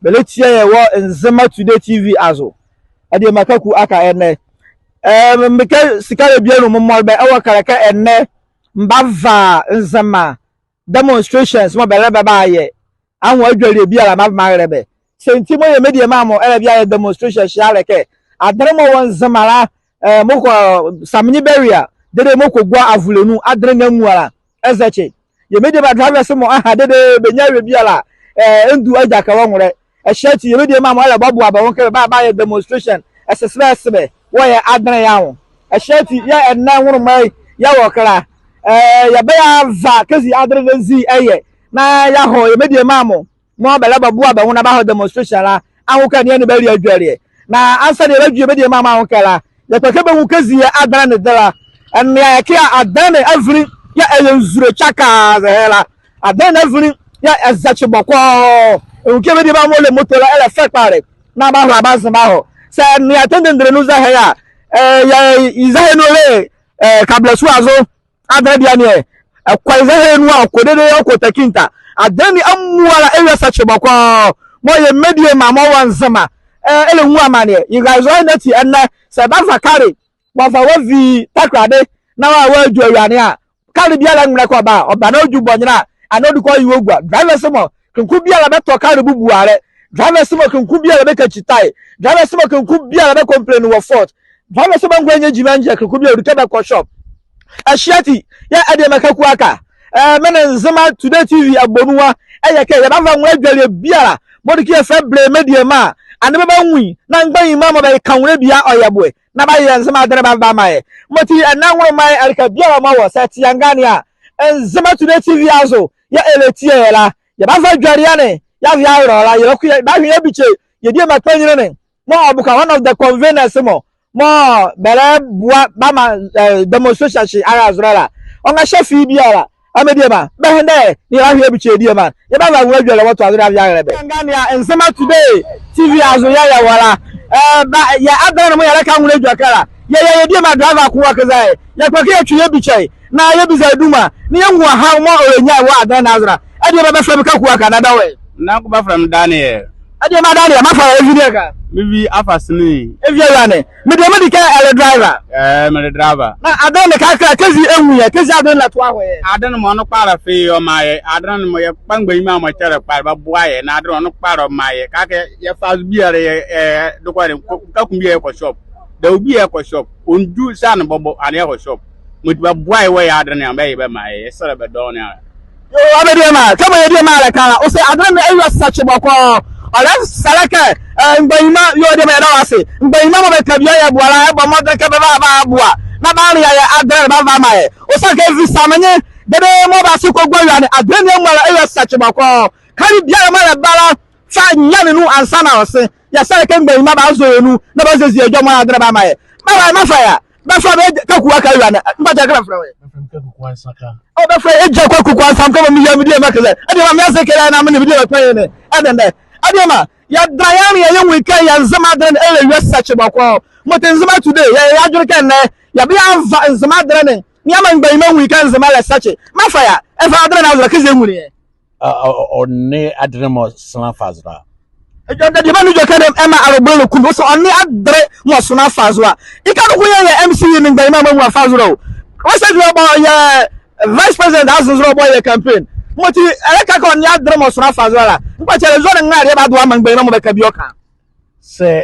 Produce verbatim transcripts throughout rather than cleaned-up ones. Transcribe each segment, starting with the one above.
bɛlɛtie yɛ wɔ Nzema Today T V azo. Adiema Kaku Aka ɛnɛ. Ɛɛ, mekɛ sikalɛ bie nu mɔɔ mɔɔ bɛ ɛwɔ ɛkɛ la kɛ ɛnɛ mebava Nzema demonstrations mɔɔ bɛlɛ bɛbayɛ anwo adwelie biala mebava meahile bɛ. Saa ati mɔɔ yɛ mediema mɔ ɛlɛba bɛayɛ demonstrations a le kɛ adenle mɔɔ wɔ Nzema la, ɛɛ, mɔɔ kɔ Saminyi Barrier, dedee mɔɔ kɔgua Avule nu, adenle ne amuala ɛzɛkye. Yɛ mediema drivers mɔ aha dedee bɛnyia awie biala, ɛɛ, ɛndu agyakɛ wɔ nwolɛ. Ɛhye ati yɛ mediema mɔ ɛlɛboaboa bɛ nwo kɛ bɛba bɛayɛ demonstration ɛsesebɛ ɛsebɛ wɔ yɛ adenle ye anwo. Ɛhye ati yɛɛ ɛnɛ nwonlomɔ ye yɛwɔ ɛkɛ la, ɛɛ, yɛba yɛava kɛzi adenle ne ɛzi ɛyɛ na yɛahɔ yɛ mediema mɔ mɔɔ bɛlɛboaboa bɛ nwo na bɛahɔ demonstration la anwo kɛ ne yɛnle bɛ ali adwelie. Na ansaana yɛradwu yɛ mediema mɔ anwo ɛkɛ la, yɛkpɛ kɛ bɛnwu kɛzi yɛ adenle ne de la. Ɛnea ɛkɛ a adenle ne avinli yɛɛ ɛyɛ nzule kyakaa zɛhae la. Adenle ne avinli yɛɛ ɛzɛkye bɔkɔɔ. Ɛnwu kɛ yɛ mediema mɔɔ le moto la ɛlɛfa kpalɛ na bɛahola bɛaze bɛahɔ. Saa ɛnea tendendele nu zɛhae a, ɛɛ, yɛɛ ye zɛhae nu le, ɛɛ, Kablasua zo. Adenle bie ne ɛ, ɛkɔ ye zɛhae nu a ɔkɔ dedee ɔkɔ Takinta. Adenle ne amuala ɛwie sɛkye bɔkɔɔ. Mɔɔ yɛ mediema mɔɔ wɔ Nzema, ɛɛ, ɛlɛnwu amaneɛ. Yɛra ye zɔhane ati ɛnɛ saa bɛava kale bɔva wɔvi Takoradi na wɔara wɔadwu awie ne a, kale biala ɛnwolɛ kɛ ɔba a, ɔba na ɔdwu bɔnyela a, anrɛɛ ɔdi kɛ ɔye wɔ gua. Drivers mɔ, kenle ko biala bɛtɔ kale bubualɛ. Drivers mɔ, kenle ko biala bɛkakyi tyre. Drivers mɔ, kenle ko biala bɛ complain wɔ fault. Drivers mɔ, bɛngola nyia gyima ngyɛ, kenle ko biala ɔdi kɛ bɛkɔ shop. Ɛhye ati yɛɛ Adiema Kaku Aka, ɛɛ, me nee Nzema Today T V abɔ nu a, ɛyɛ kɛ yɛbava nwolɛ adwelie biala mɔɔ ɔdi kɛ yɛfa ɛbɛlɛ yɛ mediema a, ɛnee bɛbanwu ye, na mgbanyima mɔɔ bɛka nwolɛ bie a ɔyɛ boɛ, na bɛayɛ Nzema adenle bɛava bɛamaa yɛ. Yemɔti ɛnɛ nwonlomɔ ye ɛleka biala mɔɔ ɛwɔ, saa ɛte yɛ nganeɛ a, Nzema Today T V azo yɛɛ ɛlɛtie yɛ la. Yɛbava adwelie ne yɛava yɛahile ɔ la, yɛlɛkɔ yɛbahwe yɛabikye yɛ diema kpanyinli ne mɔɔ ɔboka one of the conveners mɔ mɔɔ bɛlɛboa bɛamaa, ɛɛ, demonstration ɛhye ara zolɛ la. Ɔnrɛhyɛ fie biala, a mediema, bɛhendɛ na yɛbahwe yɛabikye yɛ diema, yɛbava nwolɛ adwelie wɔ toa zo na yɛava yɛahile bɛ. Nganeɛ a Nzema Today T V azo yɛɛ yɛwɔ la. Ɛɛ, ba, yɛ adenle ne mɔɔ yɛlɛka nwolɛ adwelie ɛkɛ la, yɛyɛ yɛ diema driver ko wɔ ɛkɛ zɛhae. Yɛkpɛ kɛ yɛtwe yɛbikyɛ ye na yɛbiza ye duma na yɛnwu ɔhaw mɔɔ ɔlɛnyia ye wɔ adenle ne azo la. Adiema, bɛfɛlɛ me Kaku Aka anaa bɛwɔ ye? Na ko bɛfɛlɛ me Daniel. Adiema Daniel, meafa ye ɛvi ne ɛkɛ? Mevi Afasinli. Ɛvi Awiane. Mediema, ɔdi kɛ ɛle driver? Ɛɛ, mele driver. Na adenle ne kɛkala kɛzi ɛnwu yɛ, kɛzi adenle ne ɛtoa ɛhɔ yɛ? Adenle mɔ ɔnle kpalɛ fee ɔmaa yɛ. Adenle mɔ yɛkpa mgbanyima mɔ kyɛlɛ kpalɛ bɛboa yɛ. Na adenle ɔnle kpalɛ ɔmaa yɛ. Kɛkala yɛfa azo biala yɛ, ɛɛ, dɔkɔ yɛ, Kaku biala yɛkɔ shop. Dawubi yɛkɔ shop. Ɔndu sa ne bɔbɔ, ɛnee yɛkɔ shop. Yemɔti bɛboa yɛ wɔ yɛ adenle ne a, bɛyɛ bɛmaa yɛ, yɛsɛlɛ bɛ dɔɔnwo ne a. Yoo, a mediema, kɛmɔ yɛ diema ɛlɛka la, ɔse adenle ne ɛwie sɛkye bɔkɔɔ. Ɔlɛsɛlɛ kɛ, ɛɛ, mgbanyima, yoo, diema, yɛda wɔ ase. Mgbanyima mɔɔ bɛka bie ɔyɛ boɛ la, ɛbɔ mɔdenle kɛ bɛba bɛaboa na bɛanlea yɛ adenle ne bɛava bɛamaa yɛ. Ɔsiane kɛ ɛvi Saminyi dedee mɔɔ bɛse kɔgua Awiane, adenle ne amuala ɛwie sɛkye bɔkɔɔ. Kale biala mɔɔ ɛlɛba la, fa nyia ne nu ansa na ɔse. Yɛsɛlɛ kɛ mgbanyima bɛazɔ yɛ nu na bɛaziezie yɛ adwamɔ adenle bɛamaa yɛ. Bɛwɔ ye, meafa ye a, bɛfɛlɛ me Kaku Aka Awiane. Mekpɔkyɛ kɛ bɛfɛlɛ wɔ ye? Bɛfɛlɛ me Kaku Kwansaka. Ɔ, bɛfɛlɛ ye Egya Kwaku Kwansaka. Kɛmɔ meyɛ mediema ɛkɛ zɛhae, adiema, me aze kɛ la na me nee mediema kpanyinli ne ɛdendɛ. Adiema, yɛdɛnla yɛnlea yɛnwu ye kɛ yɛ Nzema adenle ne ɛlɛwie sɛkye bɔkɔɔ. Yemɔti Nzema Today, yɛyɛ yɛ adwenle kɛ ɛnɛ yɛba yɛava Nzema adenle ne na yɛamaa mgbanyima anwu ye kɛ Nzema ɛlɛsɛkye. Meafa ye a, ɛfa adenle ne azo la kɛzi ɛnwunle ye? Ɔ, ɔ, ɔ, ɔnle adenle mɔɔ sonla fa zo la. Edwɛkɛ, diema, ne edwɛkɛ ne ɛmaa alɔbɔlɛ lɛ kum me. Ɔse ɔnle adenle mɔɔ sonla fa zo la. Yeka noko yɛɛ yɛ M C ne mgbanyima mɔ amuala fa zo la o. Ɔse edwɛkɛ bɔ yɛ Vice President azo nzɔlɛ bɔ yɛ campaign. Yemɔti ɛlɛka kɛ ɔnle adenle mɔɔ sonla fa zo la. Mekpɔkyɛ la, zɔhane nrɛlaleɛ bɛadoa amaa mgbanyima mɔɔ bɛka bie ɔka. Saa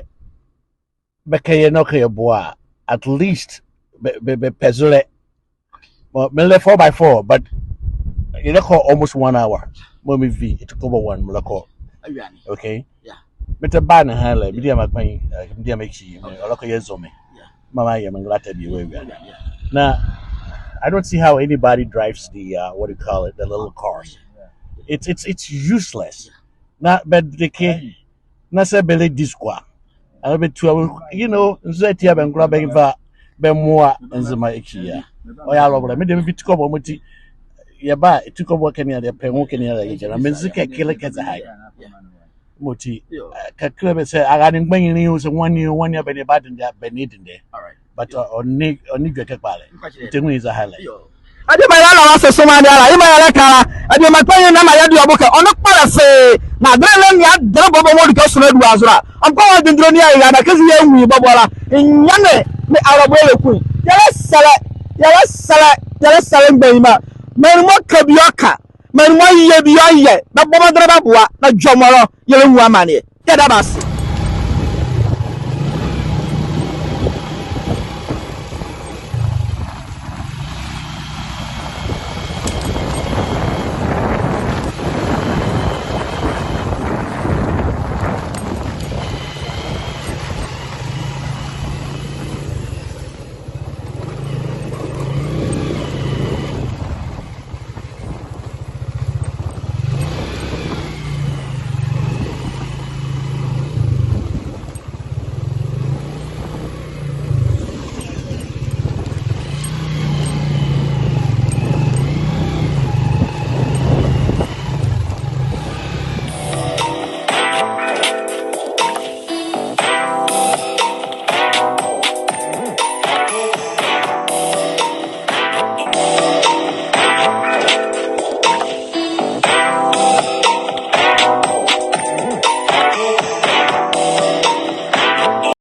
bɛka yɛ na ɔka yɛ boɛ a, at least bɛ, bɛ, bɛpɛ zolɛ. Well, melɛ four by four, but yɛlɛkɔ almost one hour. Mɔɔ mevi Atuquobo one, melɛkɔ. Awiane. Okay? Yeah. Metɛ baa ne ha la, mediema kpanyin, eh, mediema ekyi, ɔlɛkɔ yɛzɔ me. Yeah. Mama yɛ me nglata bie wɔ Awiane. Yeah. Na, I don't see how anybody drives the, uh, what do you call it, the little cars. It's, it's, it's useless. Na bɛdeke, na saa bɛlɛdi sukua. Anaa bɛtua, you know, nso ati a bɛngola bɛnva bɛmmoa Nzema ekyi a. Ɔyɛ alɔbɔlɛ. Me deɛ mevi Atuquobo, yemɔti yɛba Atuquobo kɛ ne adeɛ pɛ nwo kɛ ne adeɛ yɛgya. Na menzi kɛ kile kɛ zɛhae. Yemɔti, eh, kile bɛ saa, arane mgbanyinli o, saa nwane o, nwane a, bɛ ne ba dendɛ, bɛ ne dendɛ. But, uh, ɔnle, ɔnle edwɛkɛ kpalɛ. Metɛ nwunli zɛhae la. Adiema, yɛla wɔ ase somaa ne ala, yemɔ a yɛlɛka la, adiema kpanyinli, na mayɛ deɛ ɔbo kɛ ɔnle kpɔlɛ fee, na adenle ne adenle bɔbɔ mɔɔ ɔde kɛ ɔsonle adu azɔlɛ a, ɔnkɔ wɔ dendele ne a, yɛra na kɛzi yɛnwu ye bɔbɔ la, nyane ne awulabolɛ yɛlɛku ye. Yɛlɛsɛlɛ, yɛlɛsɛlɛ, yɛlɛsɛlɛ mgbanyima, menli mɔɔ ka bie ɔka, menli mɔɔ yɛ bie ɔyɛ, bɛbɔ mɔdenle bɛboa, na Jɔmɔlɔ yɛlɛnwu amaneɛ. Yɛda bɛ ase.